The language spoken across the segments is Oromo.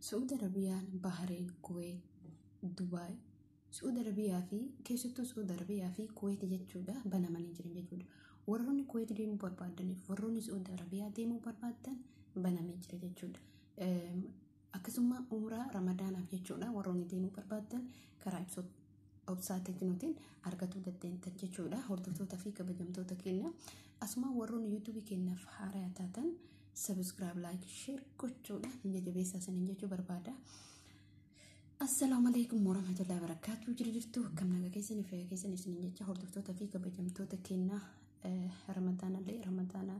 Su'uud Arabiyaan, Bahareen, Kuweet, Dubaay, Su'uud Arabiyaa fi keessattuu Su'uud Arabiyaa fi Kuweet jechuudha banamanii jiran jechuudha. Warroonni Kuweet deemuu barbaadaniif warroonni Su'uud Arabiyaa deemuu barbaadan banamee jira jechuudha. Akkasuma umraa ramadaanaaf jechuudha warroonni deemuu barbaadan karaa ibsuu obsaa teeknootiin argatuu dandeettan jechuudha. Hordoftoota fi kabajamtoota keenya asuma warroonni yuutuubii keenyaaf haaraa taatan subscribe, like, share gochuudha hin jajjabeessaa saniin jechuu barbaada. Assalaamu alaikum warahmatullahi wabarakatuh. Jiru jirtu akkam nagaa keessanii fayyaa keessanii isiniin jecha hordoftoota fi kabajamtoota keenya ramadaanallee ramadaana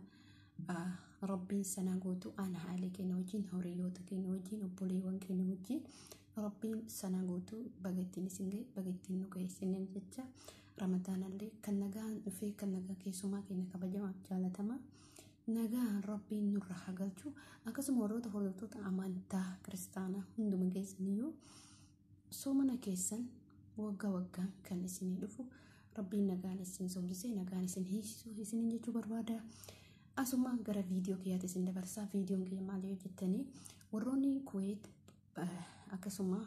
rabbiin sanaa guutuu ana haalee keenya wajjin horiyoota keenya wajjin obboleewwan keenya wajjin rabbiin sanaa guutuu baga ittiin isin ga'e baga ittiin nu ga'e isiniin jecha ramadaanallee kan nagaan dhufee kan nagaa keessumaa keenya kabajamaaf jaalatamaa nagaan rabbiin nurra haa galchu. Akkasuma warroota hordoftoota amantaa kiristaanaa hunduma keessaniyyuu soomana keessan waggaa waggaan kan isinii dhufu rabbiin nagaan isin soomsisee nagaan isin hiisisu isiniin jechuu barbaada. Asuma gara viidiyoo kiyyaatti isin dabarsaa. Viidiyoon kiyya maal yoo jettanii warroonni Kuweet akkasuma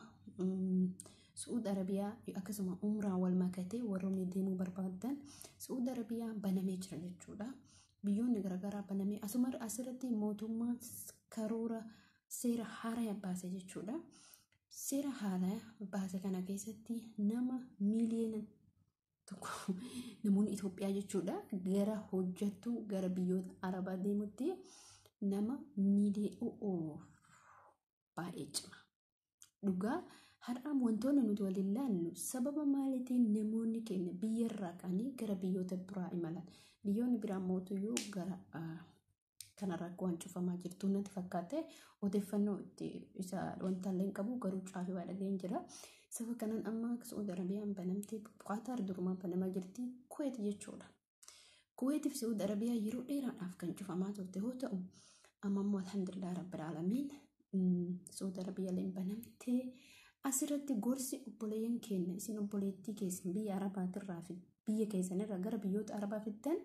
Su'uud Arabiyaa akkasuma umraa wal makatee warroonni deemuu barbaadan Su'uud Arabiyaa banamee jira jechuudha. Biyyoonni garaagaraa banamee asuma asirratti mootummaan karoora seera haaraa baase jechuudha. Seera haaraa baase kana keessatti nama 1 miiliyoona namoonni Itoophiyaa jechuudha gara hojjettuu gara biyyoota Arabaa deemutti nama miiliyoona baay'ee cima. Dhugaa har'aan wantoonni nuti waliin ilaallu sababa maaliitiin namoonni keenya biyyarraa ka'anii gara biyyoota biraa imalan. Biyyoonni biraa mootuyyuu gara kanarraa akka waan cufamaa jirtu natti fakkaate odeeffannoo itti isa wanta illee hin qabu garuu caafii waa dhageen jira. Sababa kanaan amma Su'uud Arabiyaan banamtee Qaataar durumaa banamaa jirti Kuweet jechuudha. Kuweetii fi Su'uud Arabiyaa yeroo dheeraadhaaf kan cufamaa turte yoo ta'u amma immoo alhamdulillah rabbil aalamiin Su'uud Arabiyaan banamtee asirratti gorsi obboleeyyan keenya isin obboleettii keessan biyya Arabaatirraa fi biyya keessanirraa gara biyyoota Arabaa fiddan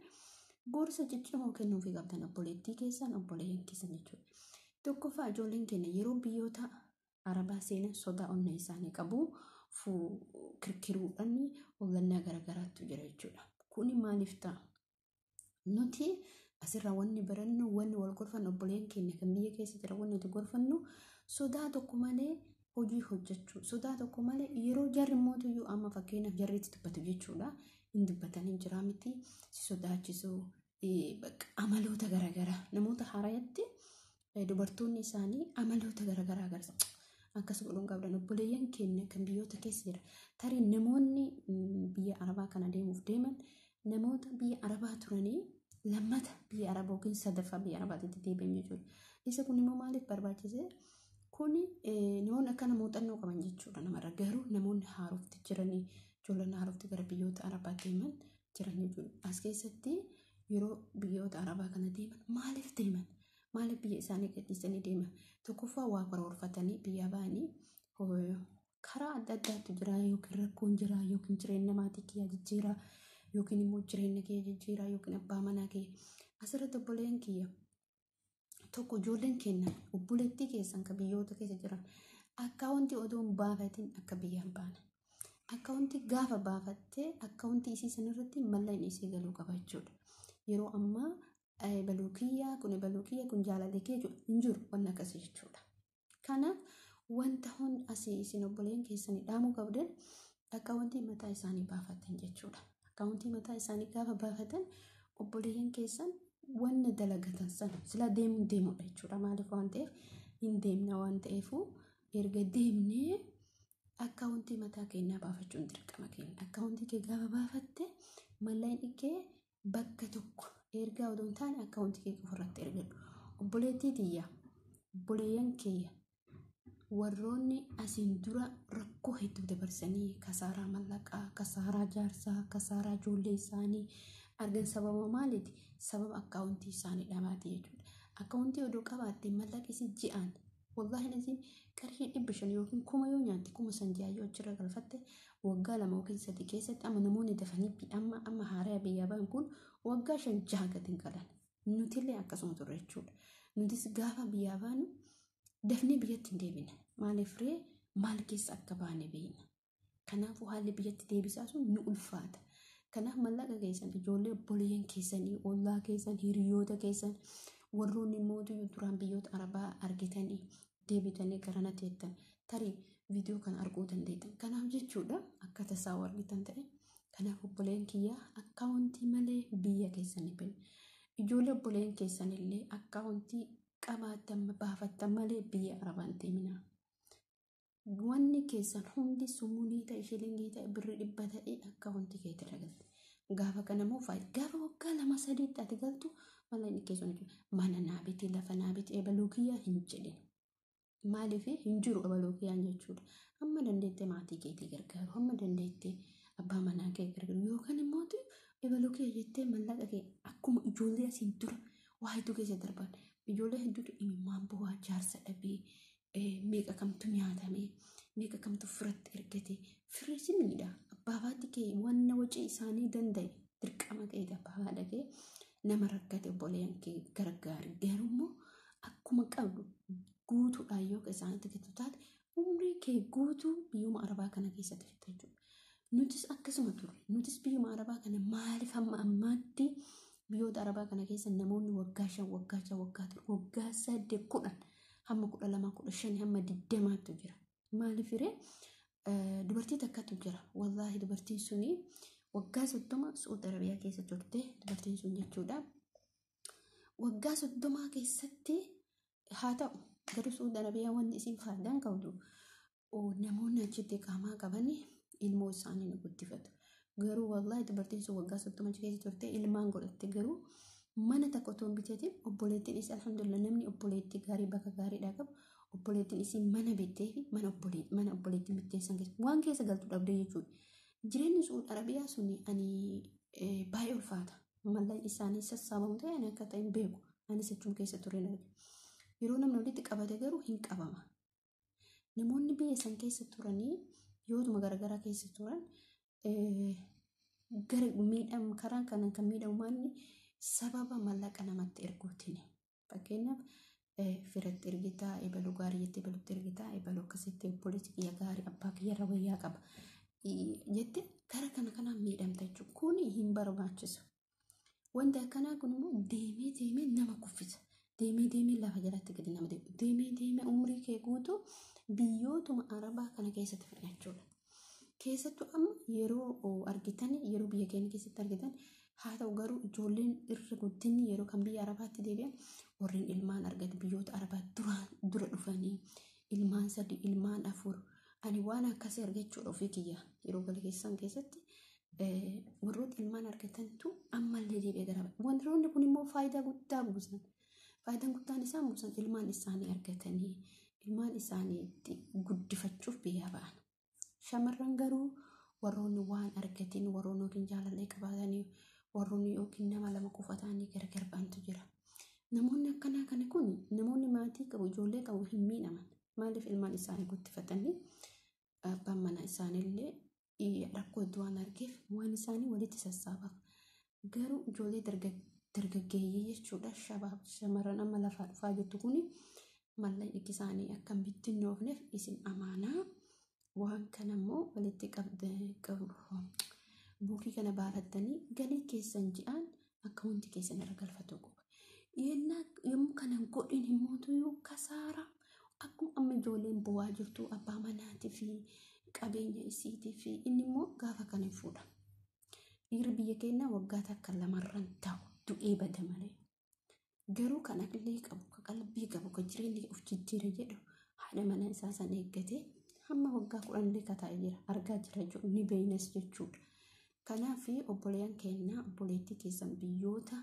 gorsa ciccimoo kennuufii qabdan obboleettii keessan obboleeyyan keessan jechuudha. Tokkoffaa ijoolleen keenya yeroo biyyoota Arabaa seenan sodaa onnee isaanii qabu kirkiruudhaan hollannaa garaagaraatu jira jechuudha. Kuni maaliif ta'a? Nuti asirraa wanni barannu wanni wal gorfannu obboleeyyan keenya kan biyya keessa jira wanni nuti gorfannu sodaa tokko malee hojii hojjechuu sodaa tokko malee yeroo jarri mootuyyuu amma fakkeenyaaf jarri itti dubbatu jechuudha. Hin dubbatanii jira miti si sodaachisuu amaloota garaagaraa namoota haaraatti dubartoonni isaanii amaloota garaagaraa agarsiisu. Akkas godhuun qabdan obboleeyyan keenya kan biyyoota keessa jira. Tarii namoonni biyya Arabaa kana deemuuf deeman namoota biyya Arabaa turanii lammata biyya Arabaa yookiin sadaffaa biyya Arabaatti deebi'an jechuudha. Isa kun immoo maaliif barbaachise? Kuni namoonni akkana muuxannoo qaban jechuudha namarra. Garuu namoonni haarofti jiranii ijoolleen haarofti gara biyyoota Arabaa deeman jiran jechuudha. As keessatti yeroo biyyoota Arabaa kana deeman maaliif deeman? Maaliif biyya isaanii gadhiisanii deeman? Tokkoffaa waa karoorfatanii biyya ba'anii karaa adda addaatu jira yookiin rakkoon jira yookiin jireenya maatii kiyyaa jijjiiraa yookiin immoo jireenya kiyya jijjiiraa yookiin abbaa manaa kiyya. Asirratti obboleen kiyya tokko ijoolleen keenya obboleettii keessan kan biyyoota keessa jiran akkaawuntii odoo hin baafatin akka biyyaan baane. Akkaawuntii gaafa baafattee akkaawuntii isii sanarratti mallaqni isii galuu qaba jechuudha. Yeroo ammaa baluu kiyyaa kun baluu kiyya kun jaalallee kiyya hin jiru wanni akkasii jechuudha. Kanaaf wanta hundi asii isin obboleen keessanii dhaamuu qabdan akkaawuntii mataa isaanii baafatan jechuudha. Akkaawuntii mataa isaanii gaafa baafatan obboleeyyan keessan wanna dalagatan sana sila deemuun deemudha jechuudha. Maaliif waan ta'eef hin deemna waan ta'eefu erga deemnee akkaawuntii mataa keenyaa baafachuun dirqama keenya. Akkaawuntii kee gaafa baafatte mallaqni kee bakka tokko ergaa odoo hin taane akkaawuntii kee qofarratti ergadhu. Obboleettii tiyya obboleeyyan kiyya warroonni asiin dura rakkoo hedduu dabarsanii kasaaraa mallaqaa, kasaaraa jaarsaa, kasaaraa ijoollee isaanii argan sababa maaliiti? Sababa akkaawuntii isaanii dhabaati jechuudha. Akkaawuntii odoo qabaatte mallaqi si ji'aan wallaahi nasiin qarshii 500 yookiin 1000 yoo nyaatte 5000 ji'aa yoo achirra galfatte waggaa 2 yookiin 3 keessatti amma namoonni dafanii amma amma haaraa biyyaa ba'an kun waggaa 5 6 gadi hin galan. Nutillee akkasuma turre jechuudha. Nutis gaafa biyyaa baanu Dafnee biyyatti hin deebine. Maaliif ree maal keessa akka baane beekna. Kanaafuu haalli biyyatti deebisaa sun nu ulfaata. Kanaaf mallaqa keessan ijoollee obboleeyyan keessanii, ollaa keessan, hiriyoota keessan, warroonni immoo duraan biyyoota Arabaa argitanii deebitanii gara natti jettan tarii viidiyoo kana arguu dandeettan. Kanaaf jechuudha akka tasaa argitan ta'e. Kanaaf obboleen kiyyaa akkaawuntii malee biyya keessanii bane. Ijoollee obboleen keessanillee akkaawuntii qabaattan baafattan malee biyya Arabaa hin deeminaa. Wanni keessan hundi sumuunii ta'e, shilingii ta'e, birrii 100 ta'e akkaawuntii keetti irra galte. Gaafa kana immoo faayidaa gaafa waggaa 2 3tti ati galtu mallaqni keessan jechuudha. Mana naa biti, lafa naa biti, ebaluu kiyyaa hin jedhin. Maaliif hin jiru ebaluu kiyyaan jechuudha. Hamma dandeettee maatii keetii gargaaru, hamma dandeettee abbaa manaa kee gargaaru yookaan immoo ebaluu kiyya jettee mallaqa kee akkuma ijoollee asiin dura waa hedduu keessa darban. Ijoollee hedduutu imimmaan bu'aa jaarsa dhabee meeqa kamtu nyaatamee meeqa kamtu firatti ergate firri si miidha. Abbaa haati kee wanna wacii isaanii danda'e dirqama keeti abbaa haadha kee nama rakkate obboleeyyan kee gargaari. Garuu immoo akkuma qabdu guutuudhaan yoo isaanitti kennitu taate umrii kee guutuu biyyuma Arabaa kana keessatti fixa jechuudha. Nutis akkasuma turre. Nutis biyyuma Arabaa kana maaliif hamma ammaatti biyyoota Arabaa kana keessa namoonni waggaa 5, waggaa 6, waggaa 7, waggaa 8, 10 hamma 12, 15 hamma 20tu jira. Maaliif hiree dubartii takkatu jira. Wallaahi dubartiin suni waggaa 30 Su'uud Arabiyaa keessa turte dubartiin sun jechuudha. Waggaa 30 keessatti haa ta'u garuu Su'uud Arabiyaa wanti isin faayidaan qabdu namoonni achitti qaamaa qaban ilmoo isaanii ni guddifatu. Garuu wallaahi dubartiin sun waggaa 30 achi keessa turte ilmaan godhatte garuu mana takka otoo hin bitatin obboleettiin isii alhamdulillah namni obboleettii gaarii bakka gaariidhaa qabu obboleettiin isii mana bittee fi mana obboleettiin bittee san keessa waan keessa galtu dhabdee jechuudha. Jireenyi Su'uud Arabiyaa suni ani baay'ee ulfaata. Mallaqni isaanii sassaabamu ta'e ani akka ta'e hin beeku. Anis achuma keessa tureen arge. Yeroo namni walitti qabate garuu hin qabama. Namoonni biyya san keessa turanii biyyootuma garaagaraa keessa turan gara miidham karaa kanaan kan miidhamu maanni sababa mallaqa namatti erguutiin. Fakkeenyaaf firatti ergitaa, ebaluu gaarii jettee ebalutti ergitaa, ebaluu akkasitti obboleessi kiyya gaarii abbaa kiyyarra wayyaa qaba jettee karaa kana kanaan miidhamta jechuudha. Kuni hin barbaachisu. Wanti akkanaa kun immoo deemee deemee nama kuffisa. Deemee deemee lafa jalatti gadi nama deemu. Deemee deemee umrii kee guutuu biyyootuma Arabaa kana keessatti fidha jechuudha. Keessattuu amma yeroo argitan yeroo biyya keenya keessatti argitan haa ta'u garuu ijoolleen irra guddinni yeroo kan biyya Arabaatti deebi'an warreen ilmaan argate biyyoota Arabaa dura dhufanii ilmaan 3 ilmaan 4 ani waan akkasii argachuudha ofii kiyya yeroo gala keessan keessatti warroota ilmaan argatantu ammallee deebi'ee gara wantoonni kun immoo faayidaa guddaa buusan. Faayidaan guddaan isaan buusan ilmaan isaanii argatanii ilmaan isaanii guddifachuuf biyyaa ba'an. Shamarran garuu warroonni waan argatiin warroonni yookiin jaalallee qabaatanii warroonni yookiin nama lama qofa ta'anii gargar ba'antu jira. Namoonni akkanaa kana kun namoonni maatii qabu ijoollee qabu hin miidhaman. Maaliif ilmaan isaanii guddifatanii abbaan manaa isaaniillee rakkoo hedduu waan argeef waan isaanii walitti sassaabaaf. Garuu ijoollee dargaggeeyyii jechuudha shabaab shamarran amma lafaa dhufaa jirtu kuni mallaqni isaanii akka hin bittinnoofneef isin amaanaa waan kana immoo walitti qabu buukii kana baafattanii galii keessan ji'aan akka wanti keessan irra galfatu qofa. Yennaa yommuu kana godhin immoo kasaara akkuma amma ijoolleen bu'aa jirtu abbaa manaatii fi qabeenya isiitii fi inni immoo gaafa kana hin fuudha. Dhiirri biyya keenyaa waggaa takka lamarran ta'u du'ee bada malee. Garuu kan aqlii qabu, kan qalbii qabu, kan jireenya of jijjiira jedhu haadha mana isaa san eeggatee hamma waggaa 10 illee kataa'ee jira. Argaa jira jechuudha. Ni beeynas jechuudha. Kanaaf obboleeyyan keenya obboleettii keessan biyyoota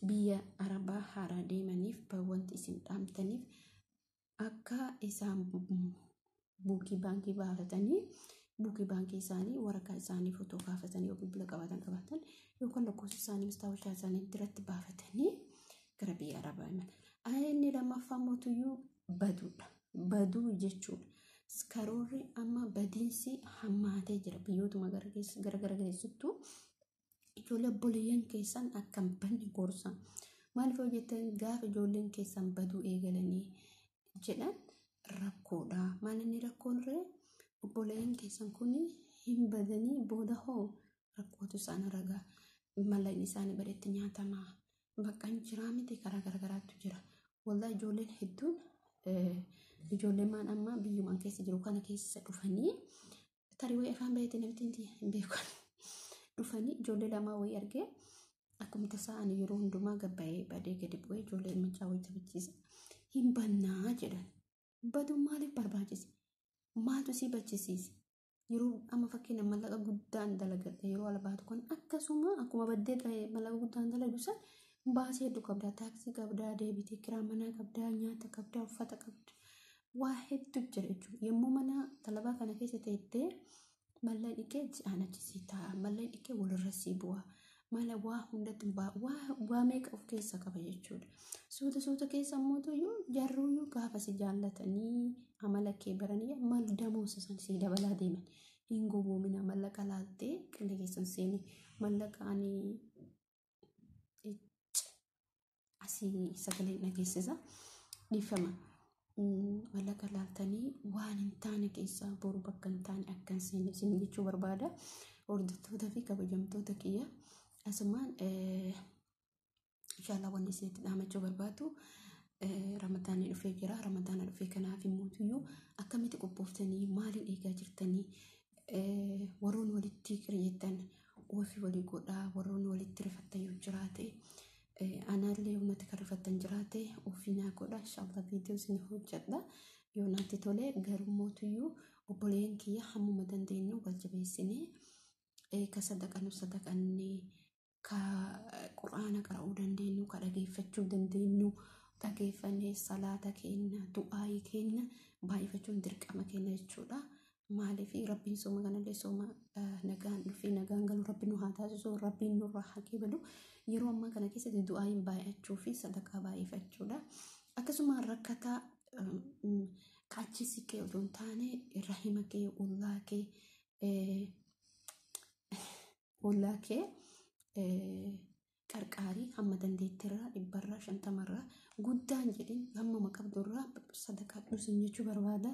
biyya Arabaa haaraa deemaniif wanti isin dhaamtaniif akka isaan buukii baankii baafatanii buukii baankii isaanii waraqaa isaanii footoo kaafatanii yoo bilbila qabaatan yookaan lakkoofsa isaanii mastaawashaa isaanii irratti baafatanii gara biyya Arabaa imalan. Inni lammaffaa mootuyyuu baduudha. Baduu jechuudha. Karoorri amma badiinsi hammaatee jira biyyootuma gara gara keessattuu ijoollee obboleeyyan keessan akka hin banne gorsa. Maaliif hojjetan gaafa ijoolleen keessan baduu eegalanii jedhan rakkoodha. Maal inni rakkoon ree obboleeyyan keessan kun hin badanii booda hoo rakkootu isaan ragaa mallaqni isaanii badetti nyaatama. Bakka hin jiraa miti karaa garaagaraatu jira. Waldaa ijoolleen hedduun ijoolleen maan amma biyyumaan keessa jiru kana keessa dhufanii tarii wayii afaan baheetti namatti hin beekan dhufanii ijoollee lamaa wayii argee akkuma tasaa ani yeroo hundumaa gabbaa'ee badee gadi bu'ee ijoollee mucaa wayii taphachiisa. Hin bannaa jedhan. Baduun maaliif barbaachise? Maaltu si bachisiise? Yeroo amma fakkeenya mallaqa guddaan dalagadha yeroo ala baatu kan akkasuma akkuma baddee mallaqa guddaan dalagdu san baasii hedduu qabdaa taaksii qabdaa deebitee kiraa manaa qabdaa nyaata qabdaa uffata qabda waa hedduu jira jechuudha. Yommuu mana talabaa kana keessa teettee mallaqni kee ji'aan achi sii taa'a mallaqni kee walirra sii bu'a mala waa hundatti waa meeqa of keessa qaba jechuudha. Suuta suuta keessa immoo jarruuyyuu gaafa si jaallatanii amala kee baranii mal damoosa san sii dabalaa deeman. Hin gowwoomina mallaqa laaltee qillee keessan seeni mallaqa ani asii sagalee dhageessisa dhiifama. Mallaqa laaltanii waan hin taane keessaa boru bakka hin taane akka hin seenne isin jechuu barbaada. Hordoftoota fi kabajamtoota kiyya asumaan inshallah wanni isinitti dhaamachuu barbaadu ramadaanni dhufee jira. Ramadaana dhufee kanaaf immoo akkamitti qophooftanii maaliin eegaa jirtanii warroonni walitti qiryeettan ofii walii godhaa warroonni walitti rifattan yoo jiraate anaallee uummata kan rifattan jiraate ofii naa godha inshallah viidiyoo isin hojjedha yoo naatti tole garuu mootuyyuu obboleeyyan kiyya hammuma dandeenyu wal jabeessinee ka sadaqannu sadaqannee ka quraana qara'uu dandeenyu ka dhageeffachuu dandeenyu dhageeffannee salaata keenya du'aayii keenya baay'ifachuun dirqama keenya jechuudha. Maaliif rabbiin sooma kanallee sooma nagaan dhufee nagaan galu rabbiin nu haa taasisu rabbiin nurraa haa qeebalu yeroo ammaa kana keessatti du'aayiin baay'achuu fi sadaqaa baay'ifachuudha. Akkasuma rakkataa kaachisi kee otoo hin taane rahima kee ollaa kee qarqaarii hamma dandeettiirraa 100 50 guddaan jedhin hammuma qabdurraa sadaqaa dhusin jechuu barbaada.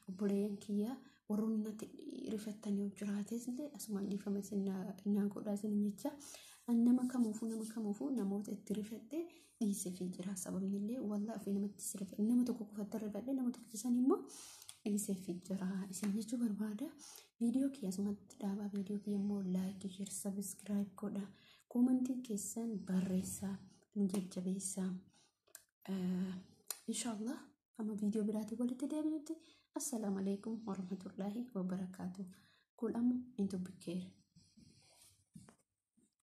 Obboleeyyan kiyya warroonni natti rifattan yoo jiraates illee asumaan dhiifama isin naa godhaa isin jecha nama kamuufuu namoota itti rifadhe dhiisee jira. Sababni illee wallaa ofii namatti rifadhe nama tokko qofatti rifadhe nama tokko san immoo dhiisee jira isin jechuu barbaada. Viidiyoo kiyya asumatti dhaabaa viidiyoo kiyya immoo laayikii sheer sabiskiraayib godhaa. Koomentii keessan barreessaa nu jajjabeessaa. Inshallah amma viidiyoo biraatiin walitti deebinutti assalaamu alaikum warahmatullaahi wabarakaatu. Kun ammoo intu bikkeera.